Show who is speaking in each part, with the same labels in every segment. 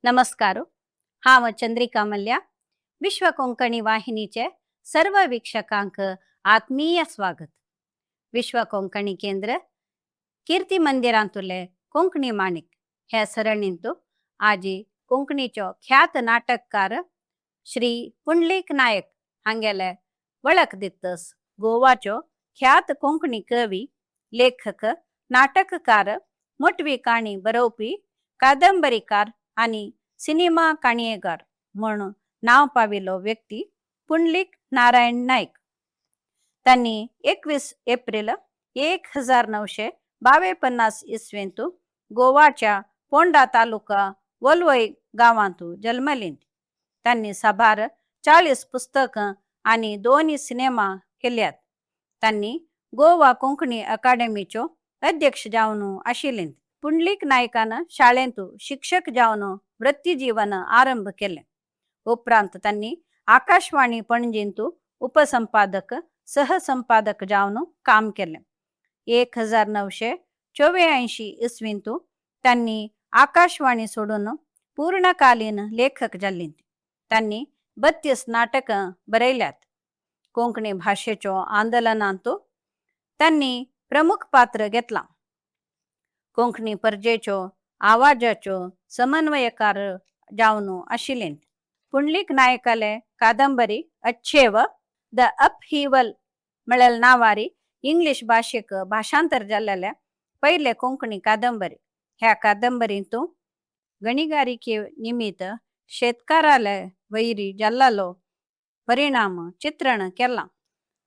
Speaker 1: नमस्कार. हांव चंद्रिका मल्या. विश्व कोंकणी वाहिनीचे सर्व वीक्षकांक आत्मीय स्वागत. विश्व कोंकणी केंद्र कीर्ती मंदिरांतुले कोंकणी माणिक हे सरणींतु आजी कोंकणीचो ख्यात नाटककार श्री पुंडलीक नायक हांगेले वळख दितस. गोवाचो ख्यात कोंकणी कवी, लेखक, नाटककार, मोटवी काणी बरोवपी, कादंबरीकार आनी सिनेमा काणयेकार म्हूण नांव पाविल्लो व्यक्ती पुंडलीक नारायण नायक. तांणी 21 एप्रिल 1952 इसवेंतु गोवाच्या पोंडा तालुका वोल्वय गांवांतु जल्मलीं. तांणी साबार 40 पुस्तकां आनी दोन सिनेमा केल्यात. तांणी गोवा कोंकणी अकादेमीच्यो अध्यक्ष जावन आशिल्ले. पुंडलीक नायकान शाळेंतु शिक्षक जावन वृत्तीजीवन आरंभ केलें. उपरांत तांणी आकाशवाणी पणजींतु उपसंपादक, सहसंपादक जावन काम केलें. 1984 इसवींतु तांणी आकाशवाणी सोडून पूर्णकालीन लेखक जाल्लीं. तांणी 32 नाटकां बरयल्यात. कोंकणी भाशेचो आंदोलनांतु तांणी प्रमुख पात्र घेतलां. कोंकणी परजेचो आवाजाचो समन्वयकार जावन आशिल्ले. पुंडलीक नायकाले कादंबरी अच्छेव the अपहिवल म्हळ्यार नांवारी इंग्लीश भाशेक भाषांतर जाल्लेल्या पयले कोंकणी कादंबरी. ह्या कादंबरींतु गणिगारिके निमित्त शेतकाराले वैरी जाल्लो परिणाम चित्रण केलां.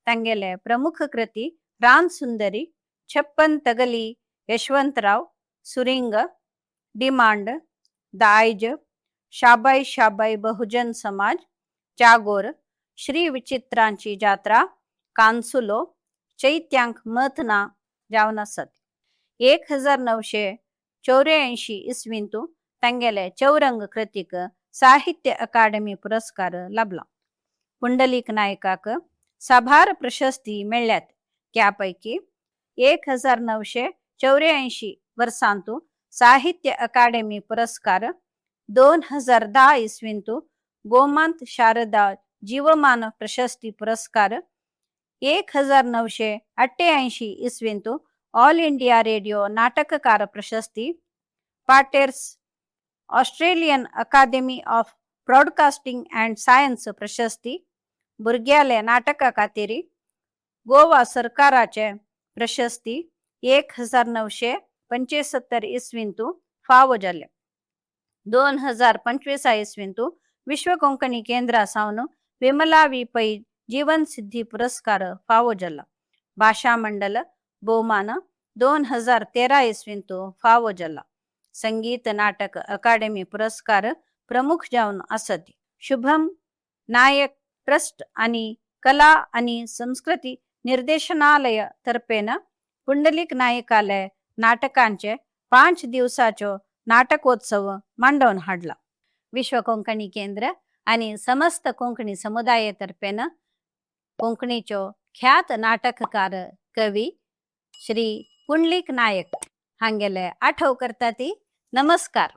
Speaker 1: तांगेले प्रमुख कृती रान सुंदरी, छप्पन तगली यशवंतराव, सुरिंग, डिमांड, दायज, शाबाय शाबाय बहुजन समाज, जागोर, श्री विचित्रांची जात्रा, कानसुलो, चैत्यांक मत ना जावन आसत. 1984 इसवींतु तांगेले चौरंग कृतीक साहित्य अकादमी पुरस्कार लाभला. पुंडलीक नायकाक साबार प्रशस्ती मेळ्ळ्यात. त्यापैकी 1984 वर्सांतु साहित्य अकादेमी पुरस्कार, 2010 इसवींतु गोमांत शारदा जीवमान प्रशस्ती पुरस्कार, 1988 इसवींतु ऑल इंडिया रेडियो नाटककार प्रशस्ती, पाटेर्स Australian Academy of Broadcasting and Science प्रशस्ती, भुरग्याले नाटका खातीर गोवा सरकाराचे प्रशस्ती 1975 इसवींतु फावो जाले. 2025 इसवींतु विश्व कोंकणी केंद्रा सावन विमला वी पै जीवन सिद्धी पुरस्कार फावो जाला. भाषा मंडल भोवमान 2013 इसवींतु फावो जाला. संगीत नाटक अकादेमी पुरस्कार प्रमुख जावन आसत. शुभम नायक ट्रस्ट आणि कला आणि संस्कृती निर्देशनालय तर्फेन पुंडलीक नायकाले नाटकांचे 5 दिवसाचो नाटकोत्सव मांडोवन हाडला. विश्व कोंकणी केंद्र आणि समस्त कोंकणी समुदाय तर्फेन कोंकणीचो ख्यात नाटककार, कवी श्री पुंडलीक नायक हांगेले आठव करता ती. नमस्कार.